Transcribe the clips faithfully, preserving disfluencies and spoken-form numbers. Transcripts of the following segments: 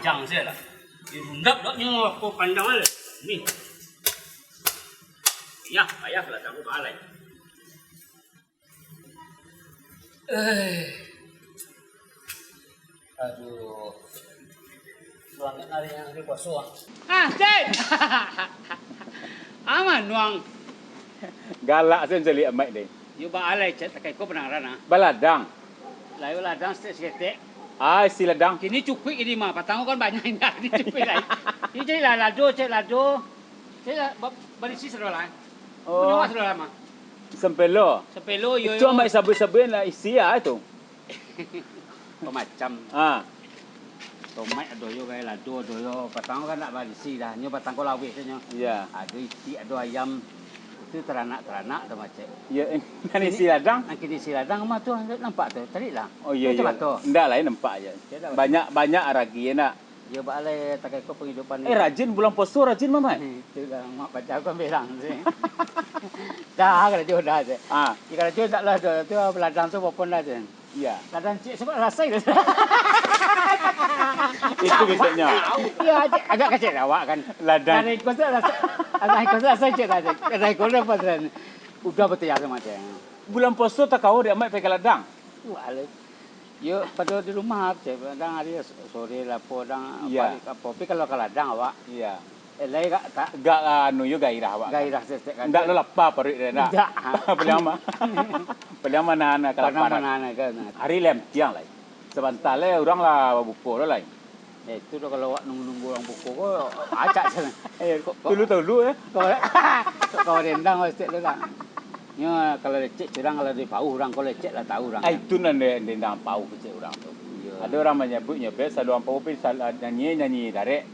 Pandang sajo lah. Dirundap dak nyo ko pandang aja. Ni. Payah, payah lah, aku balai. Eh. Aduh. Banget hari yang hari puasa, ah. Ah, Cek! Aman, Nuang. Galak sen caliak Mak deh. Yo baalai, Cek, takai ko penanggaran, ah. Baladang. Layu ladang setek-setek. Ah, isi ladang. Kini cukuik ini mah. Patang kan banyak indak, kini cukuik lai. Ini cari lah lado, Cek, lado. Cek lah, ba-, barisi sadolah. Oh. Punyo awak sadolah mah. Sampelo. Sampelo, yo, Itu yo. Amak sabuik-sabuik lah isi ah tu. Pamacam. Ah. Tomat ado yo, gai lado ado yo. Patang kan nak barisi dah. Nyo patang ko laweh tu nyo. Iya. Ado itik, ado ayam. Itu taranak-taranak tu, Mak Cek. Iya, nan isi ladang? Nan kini isi ladang mah tu, nampak tu. Tarik lah. Oh, iya, Itu iya. Mah tu. Ndak lah, nampak aja. Dia dah Banyak, banyak ragi, ya, nak? Yo, baalai takai ko penghidupan Eh, ni. Rajin bulan puasa, rajin, Mamat. Hmm, itu lah, mak baca ko bilang sih. Dah, karajo dah, Cek. Ah. Ya, karajo ndak lah, tu, tu, ladang tu, popon dah, Cek. Iya. Ladang cek sebab rasai dah. Itu keceknya. Ya, Cek, agak kecek awak kan. Ladang. Ladang ikut tu rasai, ladang ikut tu rasai, Cek, dah, Cek. Ladang ikut tu apa, Cek? Udah betul ya, sama, Cek. Bulan puasa tak kau dia ambil pakai ladang? Wah, le-, yo, pada di rumah, Cek. Kadang hari sore lah, apa, kadang Iya. balik apa. Tapi kalau ka ladang awak, Iya. eh, lai gak tak Gak anu yo gairah awak. gairah setek kan. Ndak lo lapar paruik dia, ndak? Ndak. Paliang mah. Paliang manahan Paliang kalaparan. manahan kan. Hari lem tiang lai. Sabanta lai urang lah babuko lo lai. Ya, itu dah kalau awak nunggu-nunggu urang buko ko, acak sana. Eh, Kok, kok tulu-tulu, eh. Kalau, kalau rendang pasti tu kan. Nyo, kalau lecek curang, kalau di pauh urang, kalau lecek lah tahu urang Ah, kan. Itu nan de-, dendang pauh kecek urang tu. Iya. Ada orang menyebutnya, be, saluang pauh, pi sal-, nyanyi, nyanyi darek.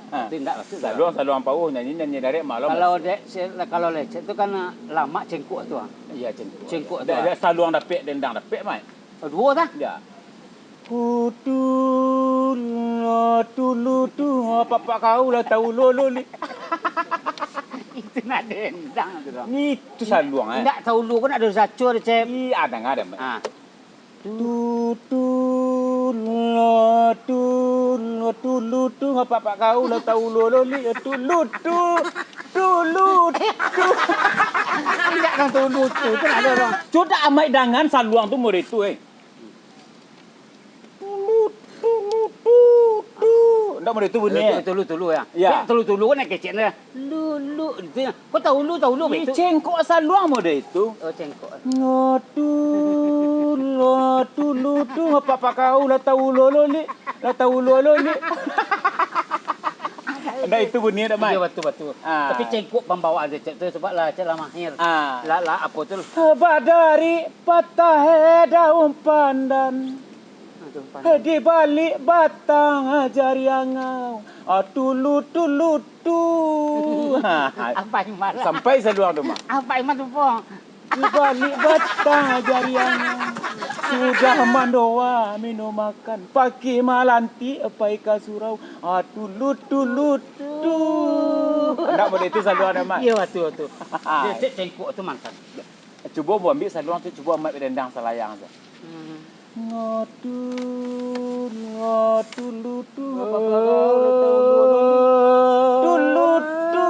Itu indak maksud Saluang, saluang pauh, nyanyi, nyanyi darek, malam Kalau masuk. dek, se-, kalau lecek tu kan, ah, lamak cengkok tu, ah. Iya, cengkok. Cengkok tu, Dak, ah. dak saluang dapek, dendang dapek, Mat. Oh, duo tah? Ya. Kutu, tulu, tu, apak-apak kau lah tahu lo, lo, li. Itu nak dendang tu, dong. Ni tu saluang, eh. Indak tahu lo kan ada saco, ada cep. Iya, ada, ada, Mat. Ah. Tutu, lo, tu, lo, tulu, tu, apak-apak kau lah tahu lo, lo, li, tulu, tu, tulu, tu. Indak dong tulu, tu, tu nak ada, dong. Cubo amai dangan saluang tu model tu, eh. Tulu, tulu, tu, tu. Ndak model tu bunyi, eh. Tulu, tulu, tulu, ya. Ya. Tulu, tulu kan nak kecek, nah. Lulu, itu ya. Kau tahu lu, tahu lu, Ih, betul? Cengkok saluang model itu. Oh, cengkok. Ngatu, lo, tulu, tu, apak-apak kau lah tahu lo, lo, li. Lah tahu lo, lo, li. Ndak itu bunyi dak, Mat? Iya, betul, betul. Ah. Tapi cengkok pambawaan dia, cek tu, sebab lah, cek lah mahir. Ah. Lah, lah, apa tu? Badari patah, eh, daun pandan. Aduh, pandan. Eh, di balik batang, ah, jari angau. Ah, tulu, tulu, tu. Ha, ha. Apa Iman? Sampai saluang tu, Mak. Apa Iman tu, Pong? Di balik batang jariang, sudah mandoa minum makan, paki malantik pai ka surau, ah, tulut, tulut, tu. Ndak boleh tu saluang, Mak. Iya, betul, betul. Dia cek cengkok tu mantan. Cubo bu ambil saluang tu, cubo ambil dendang salayang tu. Hmm. Ngatu, ngatu, lutu. Tulutu.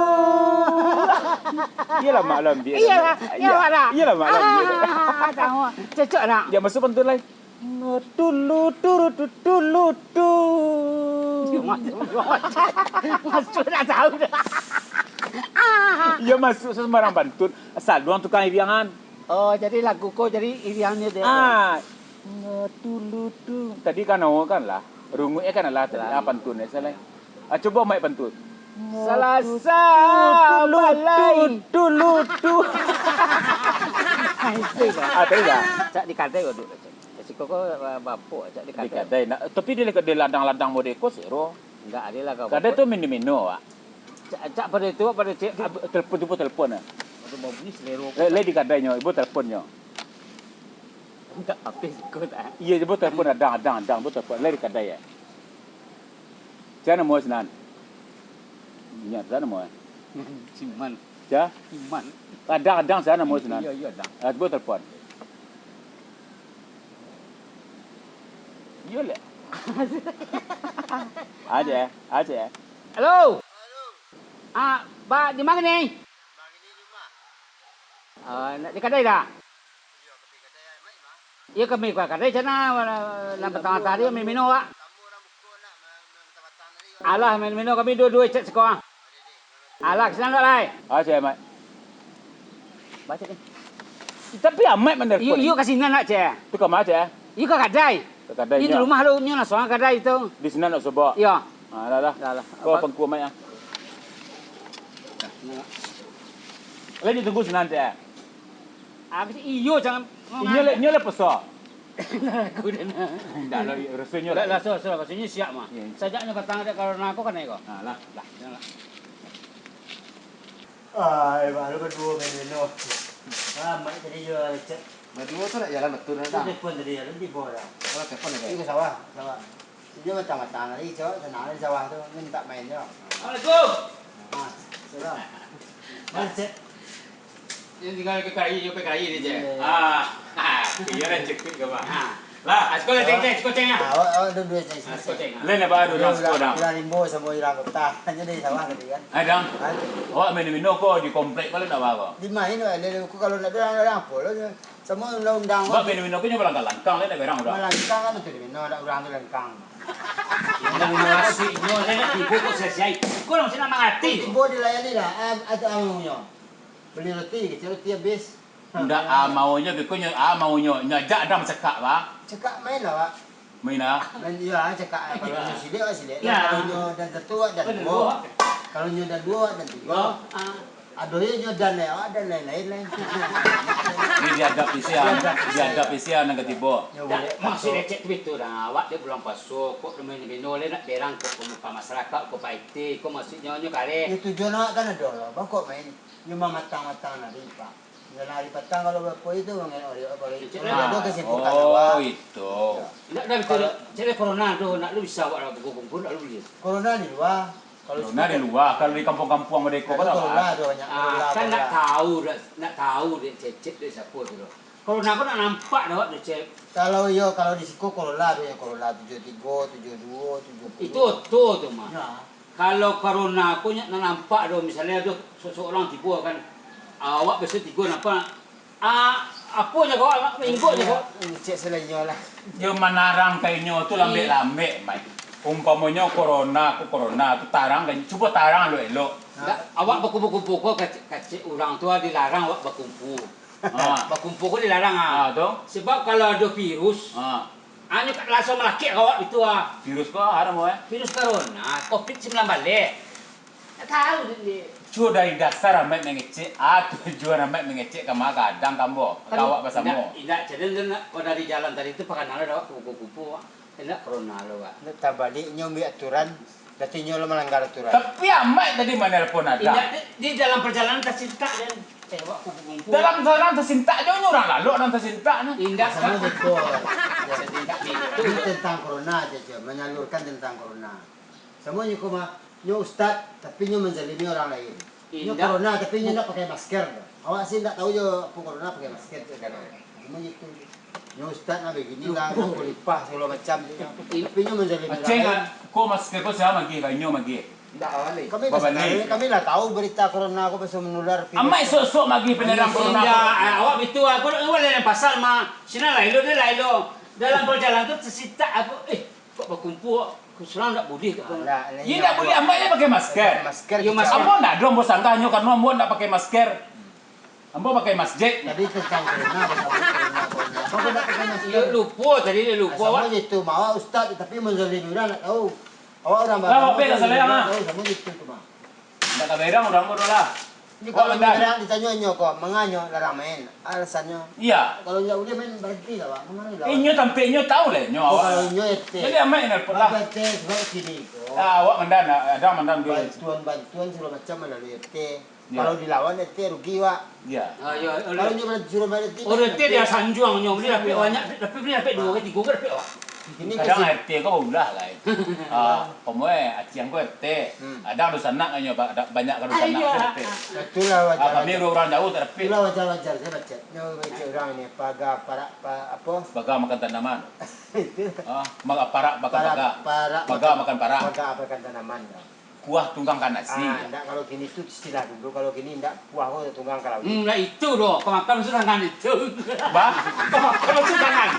Iyalah, Mak, lah ambiak. Iyalah, iyalah, Mak, lah. Iyalah, Mak, lah ambiak. Ah, tahu. Cocok, nak? Ya, masuk pantun lain. Ngatu, lutu, lutu, tulutu. Masuk, masuk, dah tahu dah. Ya, masuk sembarang pantun. Saluang tukang iriangan. Oh, jadi lagu ko jadi iriangnyo dia. Ah, Ngatu lutu. Tadi kan awak kan lah. Runguiknyo kan lah tadi. Lah. Ah, pantun ya, salah. Ah, cubo maik pantun. Salasa balai. Tulutu. Ah, tadi dah. Cak di kadai ko dulu, Cak. Siko ko, ah, bapuk, Cak di Di kadai. Kadai. Nah, tapi di, di ladang-ladang model ko sero. Enggak ada lah kau. Kadai tu mino-mino, Wak. Cak, cak pado itu, pado cek. Ab-, telepon, cubo telepon, ah. Aduh, bau bunyi selero. Lai, lai di kadainyo, ibo teleponnyo. Ndak habis ko tak? Iya, ibo telepon, adang, adang, adang, ibo telepon, lai di kadai, ya. Sia namo sinan? Inyo, sia namo, eh? Siman. Sia? Iman. Adang, adang, sia namo sinan? Iya, iya, adang. Ah, ibo telepon. Iyo, lek. Aceh, Aceh. Halo. Ah, ba, di ma ko ni? Ah, nak di kadai dah? Iyo, kami ka kadai sana, nan patang-patang tadi, minum-minum, Wak. Alah, minum-minum kami duo-duo cek siko, ah. Alah, ka sinan, Wak, lai. Ah, siap, Mat. Baca ni. Tapi Amat manelpon. Iyo, iyo, ka sinan nak, Cek. Tu ka ma, Cek? Iyo, ka kadai. Ka kadai. Ini nyo. Di rumah lu, nyo langsung ka kadai tu. Di sinan nak sobok. Iyo. Ah, lah, lah. Lah, lah. Ko pangku Amat, ah. Lah, ditunggu sinan, Cek. Aku sih iyo, jangan. Inyo le, inyo le peso. Aku dah nak. Indak lah, rasonyo lah. Lah, lah, so, so, rasonyo siap mah. Iyo. Sajaknyo patang dek karano aku kan iko. Ah, lah. Lah, janganlah. Ai, baru baduo main Reno. Ah, Mat tadi juo lecet. Baduo tu nak jalan batua dah. Telepon tadi, ada di bawah dah. Oh, telepon dah. Iko sawah, sawah. Inyo matang-matang tadi, cok, sanang di sawah tu, mintak main, cok. Assalamualaikum. Ah, salam. Mano, Cek? Inyo tingga ka kai, inyo ka kai ni, Cek. Iyo, iyo. Ah, iyo lah, cekik ka, Bang. Ah. Lah, ah, siko lah, Cek, Cek, siko, Cek, ah. Ah, awak, awak duo-duo, Cek, siko, Cek. Lain lah, Bang, duo-duo, siko, Dang. Urang rimbo samo urang kota, hanyo dari sawah tadi, kan. Eh, Dang. Ah, tu. Awak main domino ko di komplek ko, ndak baa ko? Di ma, Wak, le, le, ko kalau ndak ado urang, urang apo lo, samo undang-undang. Bak main domino ko nyo balangkang-langkang, le, ndak berang, Dang. Balangkang kan, tu domino, ndak urang tu langkang. Indak masuaknyo, nyo nak tibo kok selesai. Ko lah mesti nak mangarati. Tibo dilayani lah, ah, atau amunyo. Beli roti, kecek roti habis. Ndak, ah, maunyo, beko nyo, ah, maunyo. Nyo ajak Adam cakak, Pak. Cakak main lah, Pak. Main, ah? Main, iyo, ah, cakak, ah. Kalau nyo silek, Pak, silek. Yo. Kalau nyo dan satu, Pak, dan duo. Kalau nyo dan duo, Pak, dan tigo. Yo, ah. Ado yo nyo dan lai, awak dan lain-lain lai. Ni diadap isian, diadap isian nan katibo. Yo, buliah. Maksud ecek tu itu dah, awak dek bulan puaso, kok main domino lai nak berang kok ka masyarakat, kok ka R T, kok maksudnyo nyo kareh. Yo, tujuan awak kan ado lo, baa kok main, nyo mamatang-matang hari, Pak. Misalnyo hari patang kalau bapo itu, mangelak hari, kalau itu, ado kesibukan awak. Oh, itu. Yo. Ndak, ndak, kalau cek corona tu, ndak lu bisa awak lah kumpul-kumpul, ndak lu buliah. Corona di lua. Kalau di lua, kalau di kampuang-kampuang merdeka kan, kan lah. Corona tu banyak. Ah, corona, kan ndak tahu, ndak, ndak tahu dek Cecep dek siapo tu doh. Corona ko ndak nampak doh, dek Cep. Kalau iyo, kalau di siko corona tu, yo corona tujuah tigo, tujuah duo, tujuah puluah. Itu oto tu mah. Yo. Kalau corona ko ndak nampak doh, misalnyo ado se-, seorang tibo kan, awak biaso tigo nampak. Ah, apo nyo ko, Mak? Inggok nyo ko? Cek salainnyo lah. Yo manarang ka inyo tu lambek-lambek, Mat. Umpamonyo corona, ko corona tu tarang ka inyo. Cubo tarang elok-elok. Ndak, awak bakumpul-kumpul ko kacik, kacik urang tu dilarang awak bakumpul. Ha. Bakumpul ko dilarang, ah. Ha, tu. Sebab kalau ado virus, ha. Anu, ka-, langsuang malakek ka awak bitu, ah. Virus ko, apo namo, eh? Virus corona, covid sambilan baleh. Ndak tahu dek dia. Cubo dari dasar Amat mangecek, ah, tujuan Amat mangecek ka ma, gadang ka ambo, ka awak basamo. Indak, indak, jadi tu nak, kalau dari jalan tadi tu, pakana lah awak kumpul-kumpul, ah. Indak corona lo, Pak. Ndak tabaliak, nyo ambiak aturan, berarti nyo lah malanggar aturan. Tapi Amat tadi manelpon Adam. Indak, di, di dalam perjalanan tasintak, den. Eh, awak kumpul-kumpul. Dalam jalan tasintak juo nyo, urang lalok nan tasintak nah. Indak, samo Pak. Betul. Jadi, indak begitu. Ini tentang corona aja, Cok. Menyalurkan tentang corona. Samo nyo ko mah, nyo ustad, tapi nyo menzalimi orang lain. Nyo indak. Corona, tapi nyo ndak pakai masker. Awak sih ndak tahu jo apo corona pakai masker tu kan. Cuma gitu. Nyo ustad lah begini lah, lupo. Kulipah segala macam tu. Tapi nyo menzalimi orang lain. Aceh kan, ko masker ko sia magiah, ka inyo magiah? Ndak, awak ni. Kami dah sadari, kami lah tahu berita corona ko bisa menular virus. Amat sok-sok magiah penerang corona ko. Indak, ah, awak bitu, aku, awak lain pasal mah. Sinan lah ilo, dia lah ilo. Dalam perjalanan tu tersintak aku, eh, kok bakumpul, kok surang ndak buliah, kok. Ndak, ndak buliah, Amat nyo pakai masker. Pakai masker. Yo, masker. Ambo ndak ado, ambo sanggah nyo, karano ambo ndak pakai masker. Ambo pakai masker. Tadi tentang corona, tentang corona, corona. Ambo ndak pakai masker. Yo, lupo tadi, lupo, Wak. Samo je tu, mah awak ustad, tapi menzalimi urang ndak tahu. Awak urang baru, awak ndak tahu, samo je tu, mah. Ndak ka berang urang ko doh lah. Ini kalau nyo berang ditanyo inyo ko, manga nyo larang main? Alasannyo. Iyo. Kalau indak buliah main, baranti lah, Pak. Manga lah, Pak. Inyo tampek inyo tahu lah, inyo awak. Oh, kalau inyo R T. Jadi Amat yang nelpon lah. Apa R T sebab kini ko. Ah, awak mandan, Adam mandan dulu. Bantuan-bantuan segala macam melalui R T. Iyo. Kalau dilawan R T rugi, Pak. Iyo. Ah, iyo, kalau inyo suruh main R T, oh, R T dia sanjuang nyo, beli dapek banyak, dapek, beli dapek duo kali, tigo kali dapek, Pak. Kadang R T ko baulah lai. Ah, komo eh, aciang ko R T. Hmm. Kadang dunsanak nyo ba-, da-, banyak ka dunsanak ko R T. Itulah wajar. Ah, kami urang jauah tak dapik. Itulah wajar-wajar sajo, Cek. Nyo kecek urang ni, paga parak, pa-, apo? Paga makan tanaman. Itu. Ah, ma-, parak makan paga. Parak, parak makan, paga makan parak. Paga makan tanaman. Kuah tunggang ka nasi. Ah, ndak, kalau kini tu istilah dulu, kalau kini ndak, kuah ko tunggang ka lauik. Hmm, lah itu doh, kamakan tu tangan itu. Bah? Kamakan tu tangan.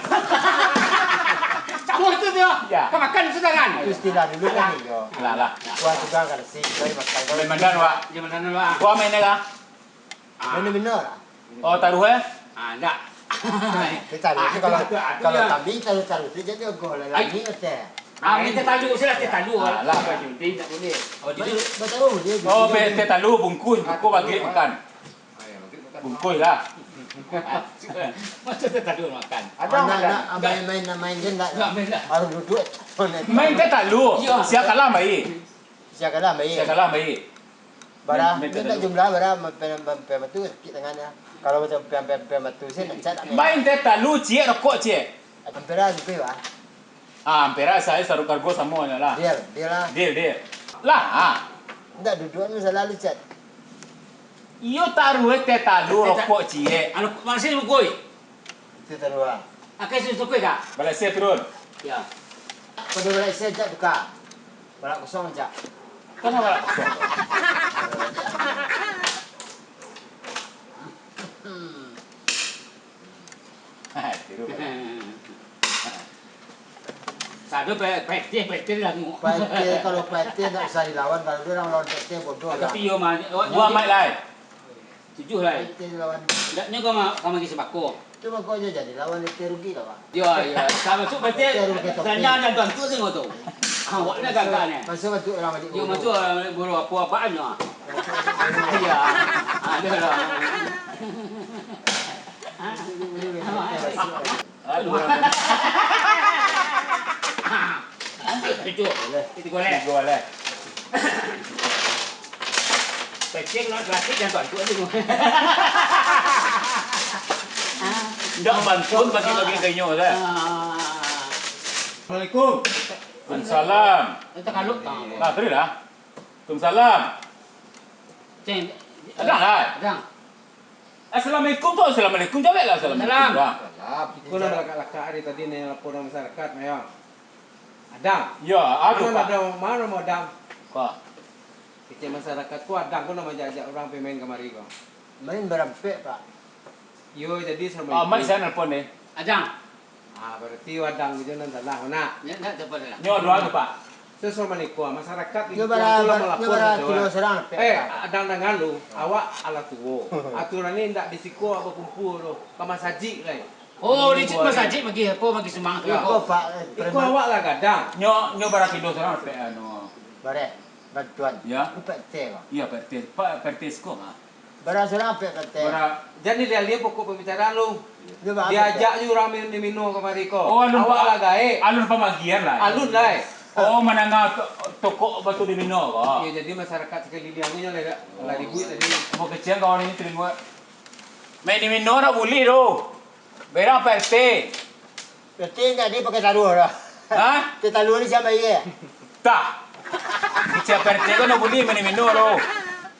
Samo itu tu. Ya. Kamakan tu tangan. Itu istilah dulu kan, yo. Lah, lah. Kuah tunggang ka nasi, kito dimakan. Memang dah, Wak. Memang dah, Wak. Kuah main dah. Ah. Mano-mano lah. Oh, taruh, eh? Ah, ndak. Teh taluah tu kalau, kalau kami taruah-taruah tu jadi ogoh lah, lagi teh. Ah, main teh taluah, silah teh taluah. Ah, lah. Bukan nyuntik, tak boleh. Oh, jadi bataruah dia. Oh, teh taluah bungkuih, bungkuih bagi makan. Bungkuih lah. Masa teh taluah makan? Ada nak main-main, nak main je ndak? Ndak main lah. Harus duduk. Main teh taluah. Sia kalah baik. Sia kalah baik. Sia kalah baik. Bara, minta jumlah bara, main, main, main, main tu sakik tangan nyo. Kalau macam main, main, main, main tu, saya nak cak tak main. Main teh taluah, ciek, rokok, ciek. Ampera suka, bah. Ah, ampera, saya sarukan hargo samo nyo lah. Deal, deal lah. Deal, deal. Lah, ah. Ndak duduk ni masalah lu, Cek. Iyo taruah teh taluah, rokok, ciek. Anu, masih bungkuih. Itu taruah. Akai susu kuih kah? Balai sia turun. Ya. Pado balai sia jak tukar. Balak kosong jak. Kan balak kosong. Ha, tiru. Sado pe-, pete, pete lah mu. Pete, kalau pete ndak usah dilawan, kalau dia orang lawan pete bodoh lah. Tapi yo mah, oh, Buah jadi Mike lai. Tujuah lai. Pete lawan. Ndak nyo ka ma-, ka magi sembako. Tu mako nyo jadi lawan pete rugi lah, Pak. Yo, yo. Ka masuk pete, pete rugi tapi. Tanya dan bantu tengok tu. Awak ni gagah ni. Masuk bantu orang balik. Yo, bodoh. Masuk orang balik bodoh, apa-apaan nyo. Iya. Ada lah. Aduh. Itu. Itu golek. Itu golek. Pecing nak plastik dan bantu aja tu. Ndak bantu bagi-bagi ka inyo lah. Assalamualaikum. Waalaikumsalam. Itu kalau tak. Nah, tadi lah. Waalaikumsalam. Ceng. Ada lah. Ada. Assalamualaikum tu, assalamualaikum, jawablah assalamualaikum. Salam. Dah. Salam. Iko lah balakak-lakak ari tadi ni laporan masyarakat, yo. Adang. Yo, aduh, Pak. Mano Adang, mano Adang? Ka. Kecek masyarakat ko, Adang ko nan maajak-ajak urang pai main kamari ko. Main barampek, Pak. Yo, jadi assalamualaikum. Ah, Mat, saya nelpon ni. Adang. Ah, berarti Adang ko nan salah, nak? Nyo, ndak, ndak salah. Nyo, doa tu, Pak. Assalamualaikum. Masyarakat di Kuta tu lah malapor sajo. Eh, Adang danga lu, awak alah tuo. Aturan ni ndak di siko awak bakumpua tu, ka masajik lai. Oh, di masajik bagi apo, bagi sumang tu. Iko, Pak, iko awak lah gadang. Nyo, nyo bara kilo surang, Pak, anu. Bareh, bantuan. Ya. Pak R T, Pak. Iya, Pak R T. Pak, Pak R T siko, ha. Bara surang ampek P T. Bara, jan dialih-alih pokok pambicaraan lu. Diajak jo urang Mini Mino kamari ko. Oh, alun awak lah gaek. Alun pamagian lah. Alun lai. Oh, mandanga to-, tokok batu di Mino ko. Iyo, jadi masyarakat sakaliliang tu lah, lah ribuik tadi. Mau kecil kawan ini teringat. Mini Mino nak bulih tu. Berang P R T. P R T ndak ado pakai taruah dah. Hah? Teh taluah ni sia bayia? Tah. Kecil P R T ko nak bulih Mini Mino tu.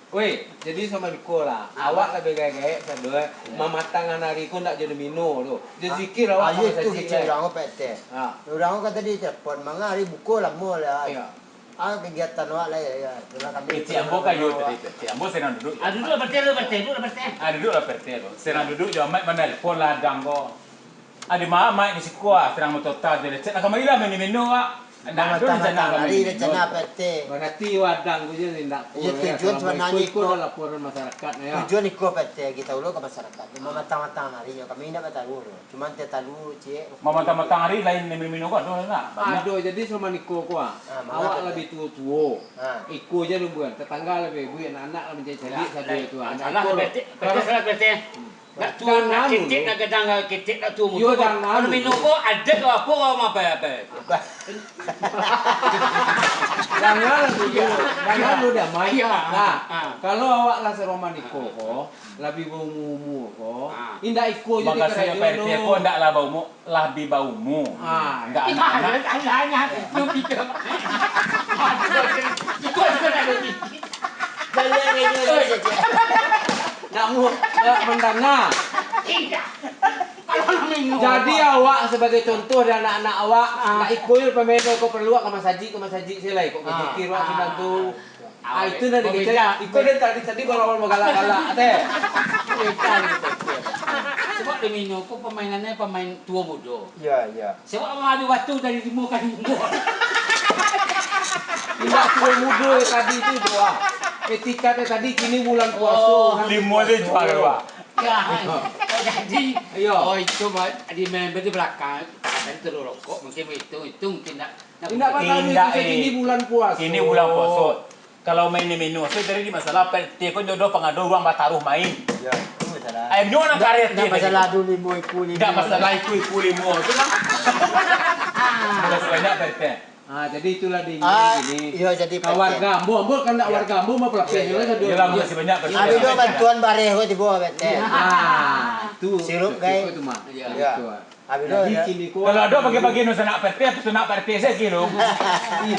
Weh, jadi samo iko lah. Awak labiah gaek-gaek sado, eh. Mamatangan ari ko ndak jo domino tu. Jo zikir awak. Ayo tu kecil urang ko P R T. Ha. Urang ko kan tadi telepon, manga ari buko lamo lah. Iyo. Ah, kegiatan awak lah, ya, ya. Itulah kami. Kecil ambo kayo tadi tu. Kecil ambo senang duduk. Ah, duduk lah P R T tu, P R T tu. Ah, duduk lah P R T tu. Senang duduk jo Amat manelpon ladang ko. Ado ma, Mat, di siko ah, sedang batota tu, lecet. Nah, kamari lah Mini Mino, Wak. Ndak ado rencana kamari Mini Mino. Rencana P R T. Berarti wadang tu je ni ndak. Iyo, tujuan sebenarnyo iko. Iko dah laporan masyarakat, yo. Tujuan iko P R T, kito ulo ka masyarakat. Mamatang-matang ari nyo, kami ndak bataruah tu. Cuman teh taluah, ciek. Mamatang-matang ari lain Mini Mino ko ado ndak? Banyak. Ado, jadi samo iko ko ah. Ah, awak labiah tuo-tuo. Ah. Iko je lumbuan, tetangga labiah ibuik, anak-anak lah mancari-cari sado tu ah. Salah P R T, P R T salah P R T. Hmm. Nak tuo, nak ketek, nak gadang, nak ketek, nak tuo mudo. Yo, jangan. Kalau minum ko, ada ko apo ko, apo, apo. Jangan dulu, jangan dulu damai. Iyo. Nah, ah, kalau awak lah saroman iko ko, labiah baumua-umua ko, ah, indak iko jo. Mukasuiknyo, Pak R T ko ndak lah baumua, labiah baumua. Ah. Ndak anak-anak. Iko juo ndak ado. Nak mu-, nak mandanga. Indak. Jadi awak sabagai contoh di anak-anak awak, ah, nak iko pamain ko, paralu ka masajik, ka masajik se lai, kok bazikir awak sudah tu. Ah, itu nan dikecek. Iko dari tadi, tadi bagalak-galak teh. Beda gitu. Sebab domino ko pamainannyo pamain tuo mudo. Iyo, iyo. Sebab mangadu batu dari limo ka limo. Indak tuo mudo tadi tu, doa. Etika tadi kini bulan puaso. Oh. Limo tu juo, Pak. Ya, jadi, iyo. Oh, itu, Pak, di member di balakang, kadang terus rokok, mungkin itu, itu mungkin nak, nak. Indak, Pak, kini bulan puaso. Kini bulan puaso. Kalau main di menu, so jadi masalah, Pak R T ko jodoh pangado urang bataruah main. Ya, itu masalah. Ai, nyo nang kareh. Indak masalah dulu limo iku limo. Indak masalah iku, iku limo. Itu lah. Makasih banyak, Pak R T. Ah, jadi itulah di, ah, ini. Iyo, jadi Pak R T. Ka warga ambo, ambo kan ndak warga ambo, mah pelapeh juo lah. Iyolah, makasih banyak, Pak R T. Abih tu bantuan bareh ko tibo, Pak R T. Ah, tu. Sirup, guys. Itu mah. Iyo. Jadi, kini ko kalau ado pagi-pagi nu sanak Pak R T, atau sanak Pak R T sajo lo. Ih,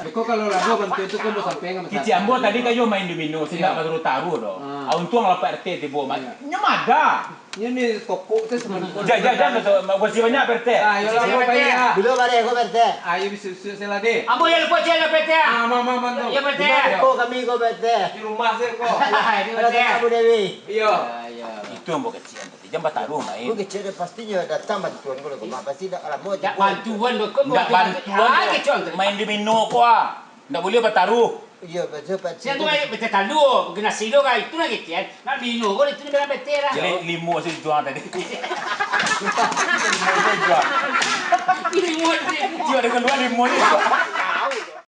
ko kalau lah ado bantuan tu, ko mau sampai nggak masalah. Kicik ambo tadi kayo main domino, sanak taruah-taruah doh. Ah. Ah, untuang lah Pak R T tibo, Mat. Iyo. Nyo mada. Nyo ni kokok tu sebenarnya. Jan, jan, jan, betul. Makasih banyak, Pak R T. Ah, iyo lah, Pak R T. Bilo bareh ko, Pak R T? Ah, iyo, bisa-bisa sajo lah, deh. Ambo jan lupo, jan lah, Pak R T. Ah, aman, aman, aman tu. Iyo, Pak R T. Di rumah ko kami ko, Pak R T. Di rumah sajo ko. Alah, di rumah sajo. Kalau tak Abu Dewi. Iyo. Iyo, iyo. Itu ambo kecek. Jan bataruah main. Ko kecek dah, pasti nyo datang bantuan ko lah, ko mah. Pasti dak lamo. Dak bantuan, ko ndak bantuan. Ah, kecek. Main domino ko, ah. Ndak buliah bataruah. Iyo, betul, Pak. Sia tu baik, betul talu, genasi tu kan, itu lah kecek. Nak domino ko, itu nak bilang betul lah. Jadi, limo sajo juo tadi. Limo sajo juo. Limo, limo. Juo dengan dua, limo sajo juo.